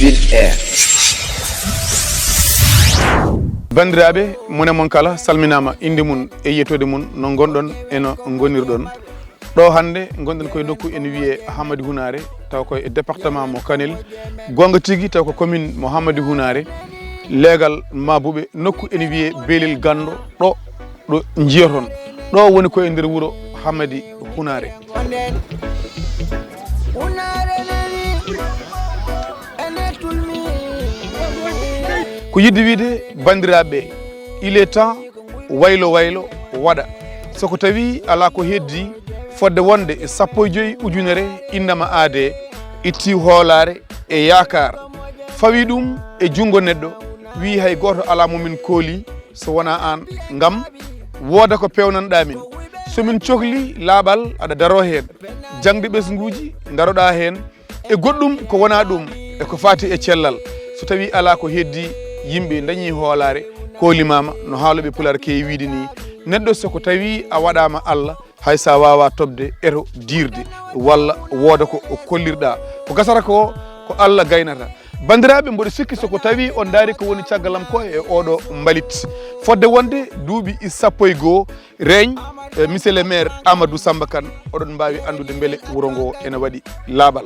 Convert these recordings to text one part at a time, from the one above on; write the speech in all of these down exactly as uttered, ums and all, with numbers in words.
Bel Air. Banndiraaɓe, mone mon kala salminaama, innde mum e yettoode mum, no ngonɗon e no ngonirɗon. Ɗo hannde ngonɗen koye nokku ene wiyee Hamadi Hunaare, taw koye département mo Kanel. Goonga tigi, taw ko commune mo Hamadi Hunaare, leegal Maabuɓe, nokku ene wiyee Beelel Ganndo, ɗo, ɗo njiyoton. Ɗo woni ko e nder wuro Hamadi Hunaare. Ko yiɗde wiyde, banndiraaɓe, il est temps waylo waylo waɗa. So ko tawi alaa ko heddi, fodde wonde e sappo e joy ujunere innama aadee, itti hoolaare e yaakaar, fawi ɗum e junngo neɗɗo, wiyi hay gooto alaa mo min kooli so wonaa aan, ngam wooda ko peewnanɗaa min. So min cohli laaɓal, aɗa daroo heen. Jaŋde ɓesnguuji, ndaroɗaa heen. E goɗɗum ko wonaa ɗum, e ko faati e cellal. So tawi alaa ko heddi, yimɓe dañi hoolaare, koolimaama, no haalooɓe Pulaar keewi wiyde ni. Neɗɗo so ko tawi a waɗaama Allah, hay so a waawaa toɓde, eto diirde, walla wooda ko o kollirɗaa. Ko gasata ko, ko Allah gaynata. Banndiraaɓe, mboɗo sikki so ko tawi on ndaari ko woni caggal am ko e oɗo mbalit. Fodde wonde duuɓi sappo e goo, reeñ, eh, monsieur le maire Amadou Samba Kane, oɗon mbaawi anndude mbele wuro ngo ene waɗi laaɓal.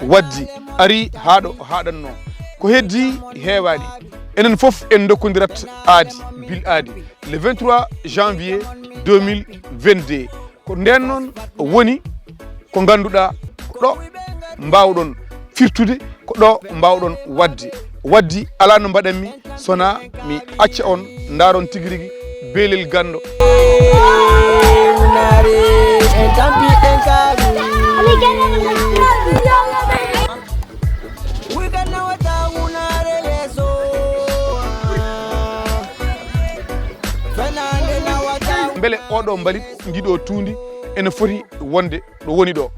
Waddi, ari haa ɗo haaɗatnoo. Ko heddi heewaani. Enen fof en ndokkondirat aadi, bil aadi, le vingt-trois janvier deux mille vingt-deux. Ko ndeen noon woni ko ngannduɗaa ko ɗo mbaawɗon firtude, ko ɗo mbaawɗon waɗde. Waddi alaa no mbaɗanmi, sonaa mi acca on ndaaron tigi rigi Beelel Ganndo. Mbele oɗo mbalit, ndiɗo tuundi ene foti wonde ɗo woni ɗo?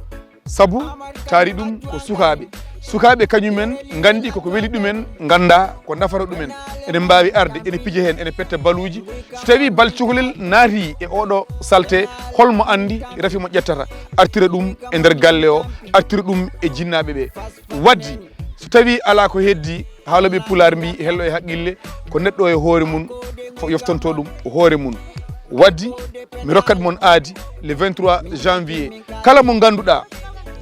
Sabu taari ɗum ko sukaaɓe. Sukaaɓe kañumen nganndi koko weli ɗumen, ngannda ko nafata ɗumen. Ene mbaawi arde, ene pija heen, ene petta baluuji. So tawi bal cukalel naati e oɗo salte, holmo anndi rafi mo ƴettata, artira ɗum e nder galle o, artira ɗum e jinnaaɓe ɓe. Waddi, so tawi alaa ko heddi, haalooɓe Pulaar mbi, hello e haqqille, ko neɗɗo e hoore mum, fo yoftanto ɗum hoore mum. Waddi, mi rokkat mon aadi, le vingt-trois janvier. Kala mo ngannduɗaa,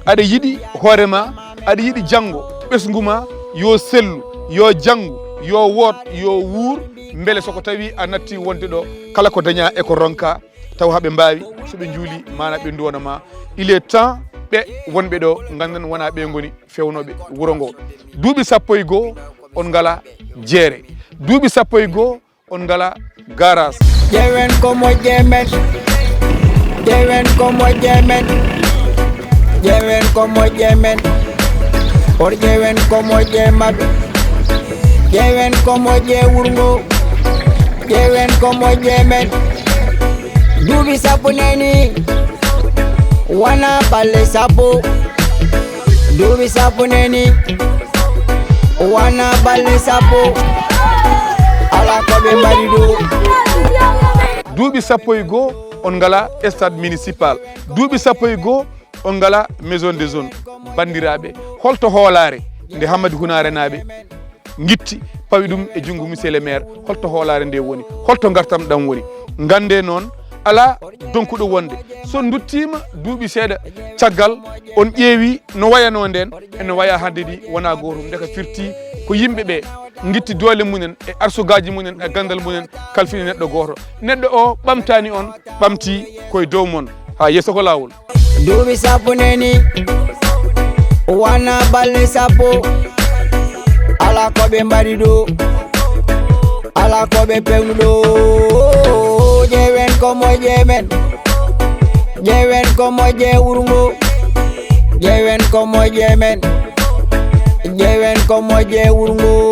aɗa yiɗi hoore ma, aɗa yiɗi janngo, ɓesngu ma, yo sellu, yo janngu, yo woot, yo wuur, mbele so ko tawi a natti wonde ɗo, kala ko daña e ko ronka, taw haɓe mbaawi, so ɓe njuuli, maana ɓe nduwana ma. Il est temps ɓe wonɓe ɗo, nganndan wona ɓe ngoni fewnooɓe wuro ngo. Duuɓi sappo e goo, on ngala jeere. Duuɓi sappo e goo, on ngala garas. Ƴeewen ko moƴƴe men. Ƴeewen ko moƴƴe men. Ƴeewen ko moƴƴe men. Or ƴeewen ko moƴƴe maɓɓe. Ƴeewen ko moƴƴe wuro ngo. Ƴeewen ko moƴƴe men. Duuɓi sappo neni, wona balɗe sappo. Duuɓi sappo neni, wona balɗe sappo. Alaa ko ɓe mbaɗi ɗo. Duuɓi sappo e goo, on ngala stade municipal. Duuɓi sappo e goo, on ngala maison de zone. Banndiraaɓe, holto hoolaare nde Hamadi Hunaare naaɓe ngitti, pawi ɗum e junngo monsieur le maire? Holto hoolaare nde woni? Holto ngartam ɗam woni? Ngannde noon, alaa donkuɗo wonde. So nduttiima duuɓi seeɗa caggal, on ƴeewi no wayanoo ndeen, ene waya hannde ni wonaa gootum. Ndeka firti ko yimɓe ɓe ngitti doole mumen e arsugaaji mumen e ganndal mumen, kalfini neɗɗo gooto. Neɗɗo o ɓamtaani on, ɓamti koye dow mon. Haa yeeso ko laawol. Duuɓi sappo neni, wona balɗe sappo. Alaa ko ɓe mbaɗi ɗo. Alaa ko ɓe pewnu ɗo. Ƴeewen ko moƴƴe men. Ƴeewen ko moƴƴe wuro ngo. Ƴeewen ko moƴƴe men. Ƴeewen ko moƴƴe wuro ngo.